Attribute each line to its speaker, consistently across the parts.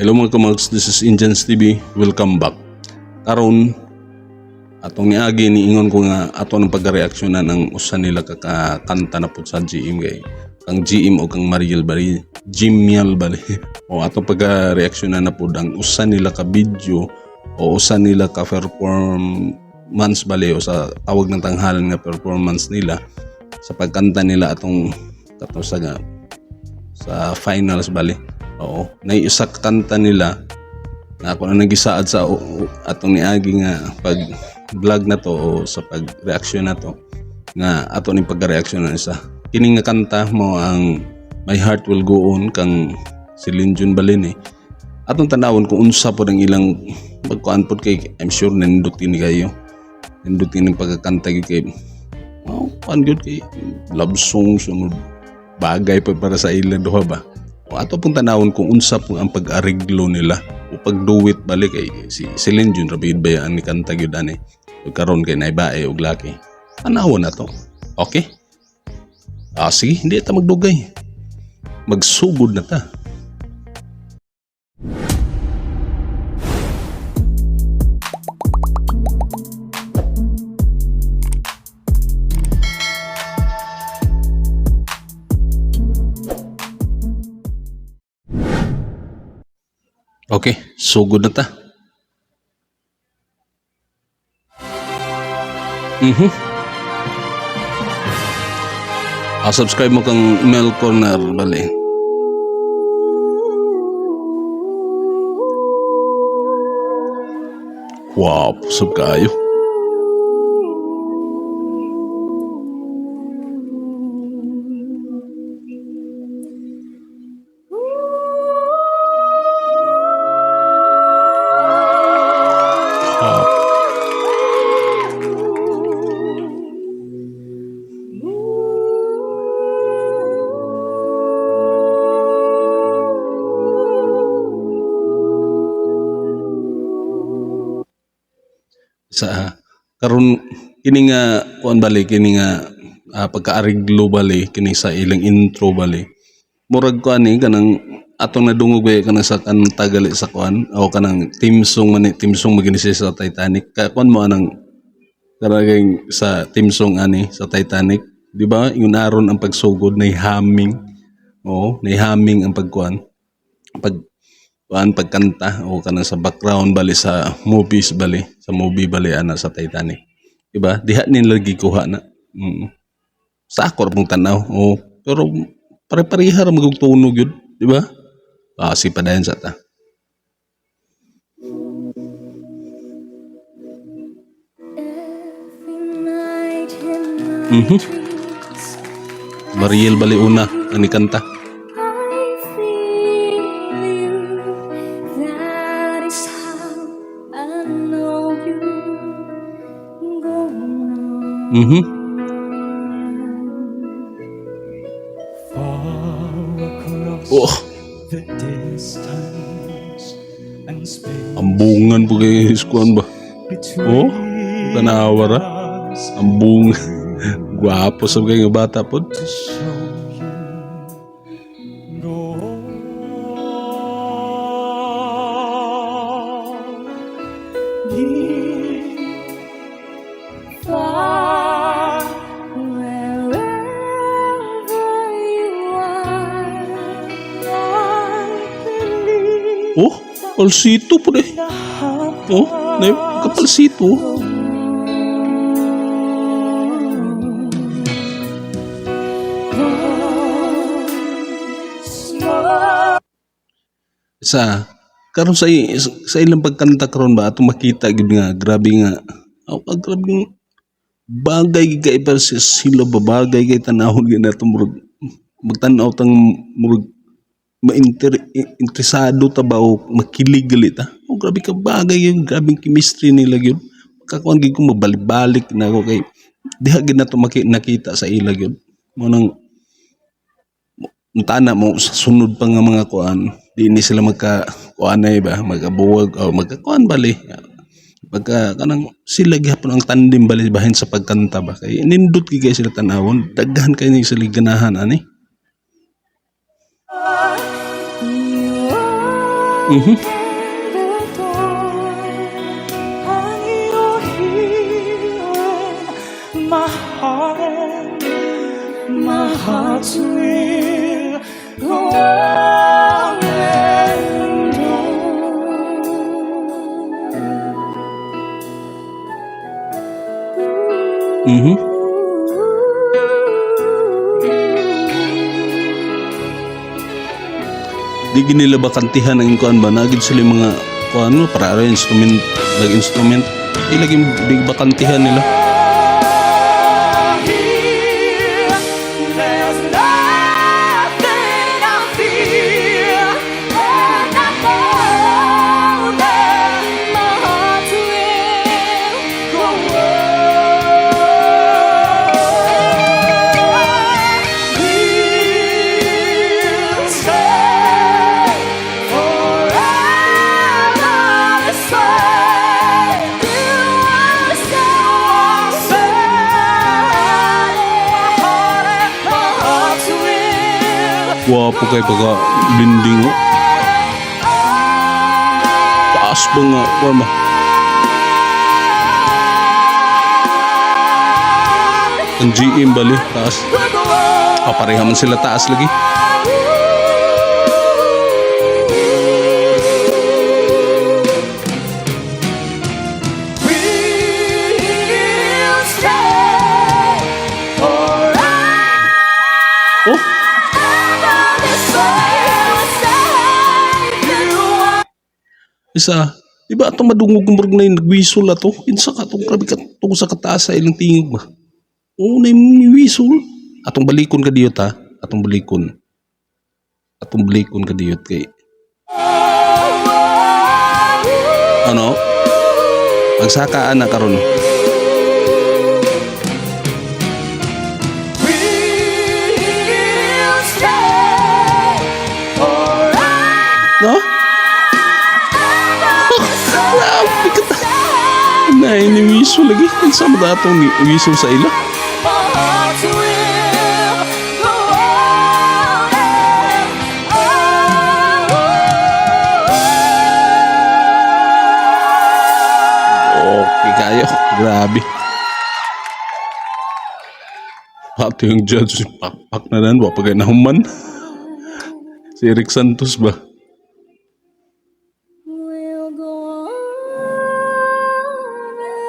Speaker 1: Hello mga kamags, this is Indians TV. Welcome back. Karon atong niagi niingon ko nga ato ng pagreaksyonan ang usa nila kakakanta na pud sa GM kay kang GM o kang Mariel Bari, Jimiel Bali. O atong pagreaksyonan na pud ang usa nila ka video o usa nila ka performance bali o sa tawag ng tanghalan nga performance nila sa pagkanta nila atong kato sa finals bali. Oo, nay isa ka kanta nila na ako na nagisaad sa atong niagi nga pag vlog na to o sa pag reaction na to nga ato ning pagreaksyon na isa. Kini nga kanta mo ang My Heart Will Go On kang Celine Dion Balin eh. Atong tanawon kung unsa pod ang ilang pagkuan pod kay I'm sure nindot kini kayo. Nindot kini pagkakanta gyud kay oh, kuan gyud kay love song sunod bagay pa para sa ilang duha ba. O ato pong tanawon kung unsa po ang pag-ariglo nila o pagduwit balik kay si Celine Dion rabid ba yan ni kanta gyud ani ug karon kay naibae og laki. Tanawon na to. Okay? Ah, sige, hindi ta magdugay. Magsugod na ta. Okay, sugod na ta. Ah, subscribe mo kang Mel Corner bali. Wow, sub kayo. Ah, sa karon kini nga kuan bali kini nga pagkaariglo bali kini sa ilang intro bali murag kuan ni kanang atong nadungog ba kanang sa kanta gali sa kuan o kanang team song man ni team song magini siya sa Titanic ka kuan mo anang karaging sa team song ani sa Titanic, di ba? Ingon aron ang pagsugod nay humming, oo, nay humming ang pagkuan pag kuan pagkanta o kanang sa background bali sa movies bali sa movie bali ana sa Titanic, di ba? Diha nila gikuha na. Sa ako ra pong tanaw, oo, pero pare-pareha ra magug tunog yun, di ba? Ah, si padayon sa ta.
Speaker 2: Every night in my dreams,
Speaker 1: Mariel bali una ang kanta.
Speaker 2: I feel you. That is how I know you go on.
Speaker 3: Far across
Speaker 1: Oh,
Speaker 3: the distance and space
Speaker 1: ambungan po kay kuan ba?
Speaker 3: between
Speaker 1: Oh, tanawa ra.
Speaker 3: us
Speaker 1: Ambung gwapo sa kay nga bata pod.
Speaker 3: to show you go on. Near,
Speaker 2: Far, wherever you are,
Speaker 3: I believe
Speaker 1: Oh, palsito po eh.
Speaker 3: the heart
Speaker 1: Oh, na kapalsito.
Speaker 2: once more.
Speaker 1: Sa karon sa ilang pagkanta karon ba atong makita gid nga grabe nga oh, grabe nga bagay gid kay para sa sila ba bagay kay tanahon gid nato murag magtan-aw tang murag mainter interesado ta ba o makilig gali ta. Oh, grabe ka bagay yun, grabe chemistry nila gyud. Kakuan gid ko mabalik-balik na ako kay diha gid nato nakita sa ila gyud mo nang tana mo sa sunod pa nga mga kuan di ni sila magka kuan na ba magkabuwag o magkakuan bali pagka kanang sila gihapon ang tandem bali bahin sa pagkanta ba kay nindot gid kay sila tanawon daghan kay ni sila ganahan ani.
Speaker 2: You are Open the door.
Speaker 3: And you're here in my heart, and my heart will go on and on.
Speaker 1: Di gid nila bakantihan ang kuan ba, nagid sila yung mga kuan no, para ara instrument, lag instrument. Di lagi big bakantihan nila.
Speaker 3: Here, there's nothing I fear,
Speaker 2: And I know that my heart will
Speaker 3: go on. We'll stay forever this way.
Speaker 2: You are so
Speaker 3: My heart will
Speaker 1: Gwapo kay pagka blending oh. Taas ba nga kuan ba? Ang GM bali, taas. Ah, pareha man sila taas lagi.
Speaker 3: We'll stay forever
Speaker 1: Oh,
Speaker 3: this way. You are
Speaker 1: isa. Di ba atong madungog kung murag na yung nagwisol ato? Kinsa ka atong grabe ka tungkol sa kataas sa ilang tingog ba? Oo, na yung wisol. Atong balikon ka diyot ha. Atong balikon. Atong balikon ka diyot kay. Ano? Magsakaan na karon.
Speaker 3: We'll stay forever
Speaker 1: No? Grabe ka ta. Na ini wisol lagi. Kinsa mo atong wisol sa ila?
Speaker 3: My heart will go on and on.
Speaker 1: Okay kayo. Grabe. Pati yung judge, pakpak na nan, wa pa kay nahuman. Si Eric Santos ba?
Speaker 2: Will go on and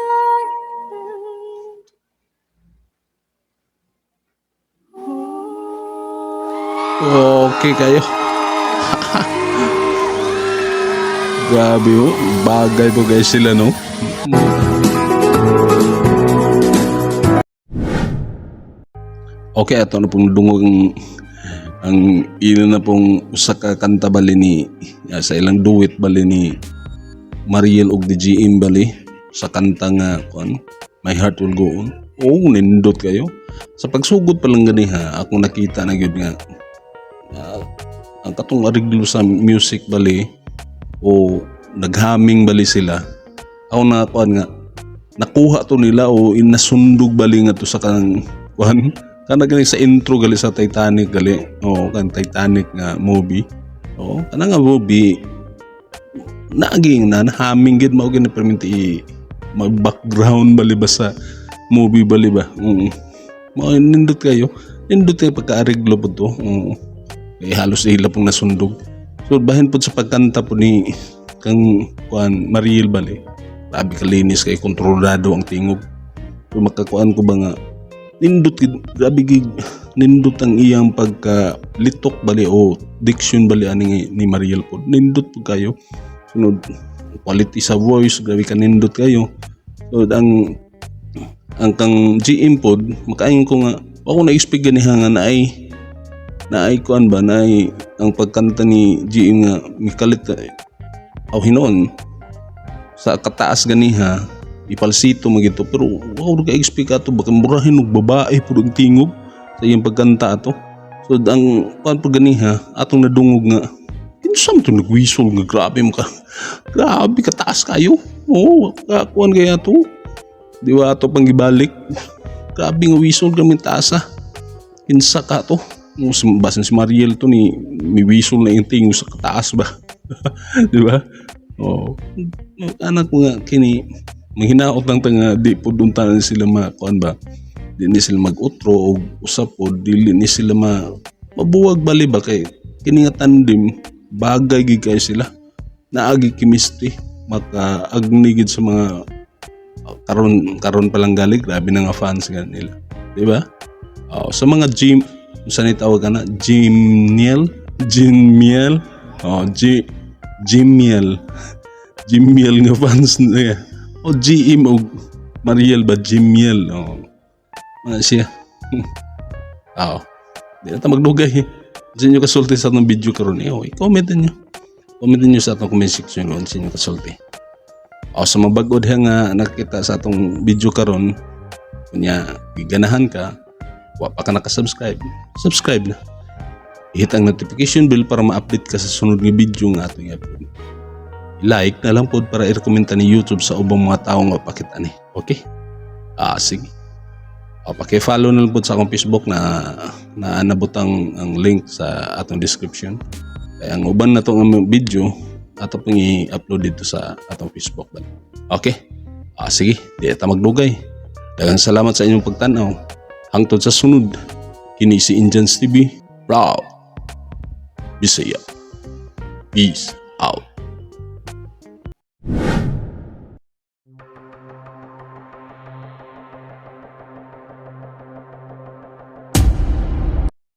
Speaker 1: Okay kayo. Grabe oh. Bagay po guys sila, no? Okay, ato na pong dungog ang ila na pong usa ka kanta bali ni sa ilang duet bali ni Mariel og the GM bali sa kanta nga kuan, My Heart Will Go On. Oh, nindot kayo. Sa pagsugod pa lang gani ha, ako nakita na gyud nga ang katong ariglo sa music bali o naghaming bali sila. Ako na kuan nga nakuha to nila o inasundog bali nga to sa kanang kuan kana gali sa intro gali sa Titanic gali, o kan Titanic nga movie. Oo, kana nga movie naaging na nahaming gid mao gid na perminti mag background bali ba sa movie bali ba. Mao nindot kayo, nindot kayo pagka-ariglo po to. Oo. Eh, halos ila pong nasundog. So bahin po sa pagkanta po ni kang kuan Mariel bali. Grabe kalinis kay, kontrolado ang tingog. So makakuan ko ba nga nindot gid, grabe gid nindot ang iyang pagka litok bali o diction bali ani ni Mariel po. Nindot po kayo. Sunod quality sa voice, grabe ka nindot kayo. So ang kang GM pod makaingon ko nga ako na expect ganiha nga naay kuan ba, naay ang pagkanta ni GM nga mikalit aw hinoon sa kataas ganiha ipalsito magito, pero wow ka expect ato baka murahin og babae pud ang tingog sa iyang pagkanta ato. So ang kuan pud ganiha atong nadungog nga kinsa man to nagwisol nga grabe mo ka, grabe kataas kayo. Oo, kakuan kaya to, di ba ato pang gibalik, grabe nga wisol kami taas ah. Kinsa ka to? Basin si Mariel to ni mi wisol na yung tingog sa kataas ba. Di ba? Oh. Anak ko nga kini manghinaot lang ta nga di pud unta ni sila ma kuan ba. Di ni sila mag-utro og usap o dili ni sila mabuwag bali ba kay kini nga tandem bagay gid kayo sila. Naagi chemistry, maka agni gid sa mga karon karon pa lang gali, grabe na nga fans nga nila. Di ba? Oh, sa mga gym, unsa ni tawag ana? Gymniel, Gymmiel, oh, G Gmiel. Gmiel nga fans niya. O GM o Mariel ba, Gmiel. Oh. Mga siya. Oo. Di na ta magdugay. Sa inyo kasulti sa atong video karon eh, oh, i-comment niyo. Comment niyo sa atong comment section kung sa inyo kasulti. O sa mga bag-o diha nga nakita sa atong video karon, kunya giganahan ka, wa pa ka nakasubscribe, subscribe na. I-hit ang notification bell para ma-update ka sa sunod nga video nga atong i-upload. I-like na lang pod para i-recommend ni YouTube sa ubang mga tao nga pakita ni. Okay? Ah, sige. O, paki-follow na lang pod sa akong Facebook na na nabutang ang link sa atong description. Kaya ang uban na tong among video ato pong i-upload dito sa atong Facebook ba. Okay? Ah, sige, di ta magdugay. Daghang salamat sa inyong pagtanaw. Hangtod sa sunod, kini si Indians TV, proud. Bisaya. Peace out.